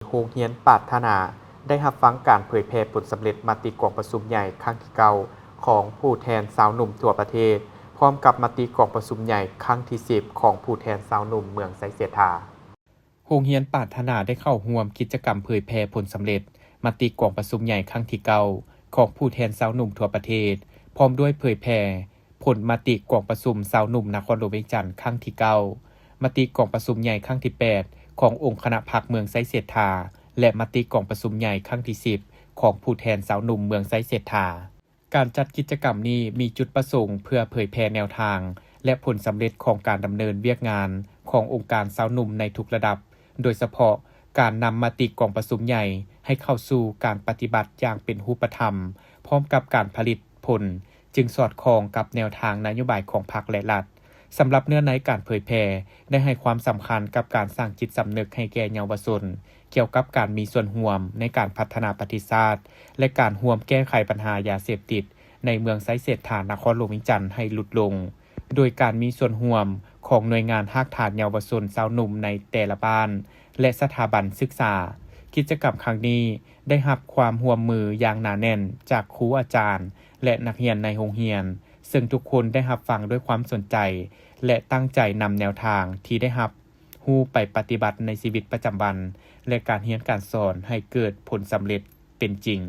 ໂຮງຮຽນປາດຖະໜາ ໄດ້ຮັບຟັງການເຜີຍແຜ່ຜົນສຳເລັດມະຕິກອງປະຊຸມໃຫຍ່ຄັ້ງທີເກົ້າ ຂອງຜູ້ແທນຊາວໜຸ່ມທົ່ວປະເທດ, ພ້ອມກັບມະຕິກອງປະຊຸມໃຫຍ່ຄັ້ງທີສິບ ຂອງຜູ້ແທນຊາວໜຸ່ມເມືອງໄຊເສດຖາ. ໂຮງຮຽນປາດຖະໜາໄດ້ເຂົ້າຮ່ວມກິດຈະກຳເຜີຍແຜ່ຜົນສຳເລັດມະຕິກອງປະຊຸມໃຫຍ່ຄັ້ງທີເກົ້າ ຂອງຜູ້ແທນຊາວໜຸ່ມທົ່ວປະເທດ, ພ້ອມດ້ວຍເຜີຍແຜ່ ຜົນມະຕິກອງປະຊຸມຊາວໜຸ່ມນະຄອນຫຼວງວຽງຈັນຄັ້ງທີເກົ້າ, ມະຕິກອງປະຊຸມໃຫຍ່ຄັ້ງທີແປດ ຂອງອົງຄະນະພັກເມືອງໄຊເສດຖາ ແລະ ມະຕິກອງປະຊຸມໃຫຍ່ຄັ້ງທີສິບ ຂອງຜູ້ແທນຊາວໜຸ່ມເມືອງໄຊເສດຖາ. ການຈັດກິດຈະກຳນີ້ມີຈຸດປະສົງເພື່ອເຜີຍແຜ່ແນວທາງ ແລະ ຜົນສຳເລັດຂອງການດຳເນີນວຽກງານຂອງອົງການຊາວໜຸ່ມໃນທຸກລະດັບ, ໂດຍສະເພາະການນຳມະຕິກອງປະຊຸມໃຫຍ່ໃຫ້ເຂົ້າສູ່ການປະຕິບັດຢ່າງເປັນຮູບປະທຳ, ພ້ອມກັບການຜະລິດຜົນ ຈຶ່ງສອດຄ່ອງກັບແນວທາງນະໂຍບາຍຂອງພັກ ແລະ ລັດ. ສຳລັບເນື້ອໃນການເຜີຍແຜ່ ໄດ້ໃຫ້ຄວາມສຳຄັນກັບການສ້າງຈິດສຳນຶກໃຫ້ແກ່ເຍົາວະຊົນ ກ່ຽວກັບການມີສ່ວນຮ່ວມໃນການພັດທະນາປະເທດຊາດ ແລະ ການຮ່ວມແກ້ໄຂບັນຫາຢາເສບຕິດໃນເມືອງໄຊເສດຖາ ນະຄອນຫຼວງວຽງຈັນໃຫ້ຫຼຸດລົງ, ໂດຍການມີສ່ວນຮ່ວມຂອງໜ່ວຍງານຮາກຖານເຍົາວະຊົນຊາວໜຸ່ມໃນແຕ່ລະບ້ານ ແລະ ສະຖາບັນສຶກສາ. ກິດຈະກຳຄັ້ງນີ້ໄດ້ຮັບຄວາມຮ່ວມມືຢ່າງໜາແໜ້ນຈາກຄູອາຈານ ແລະ ນັກຮຽນໃນໂຮງຮຽນ, ເຊິ່ງທຸກຄົນໄດ້ຮັບຟັງດ້ວຍຄວາມສົນໃຈ ແລະ ຕັ້ງໃຈນຳແນວທາງທີ່ໄດ້ຮັບຮູ້ໄປປະຕິບັດໃນຊີວິດປະຈຳວັນ ແລະ ການຮຽນການສອນໃຫ້ເກີດຜົນສຳເລັດເປັນຈິງ.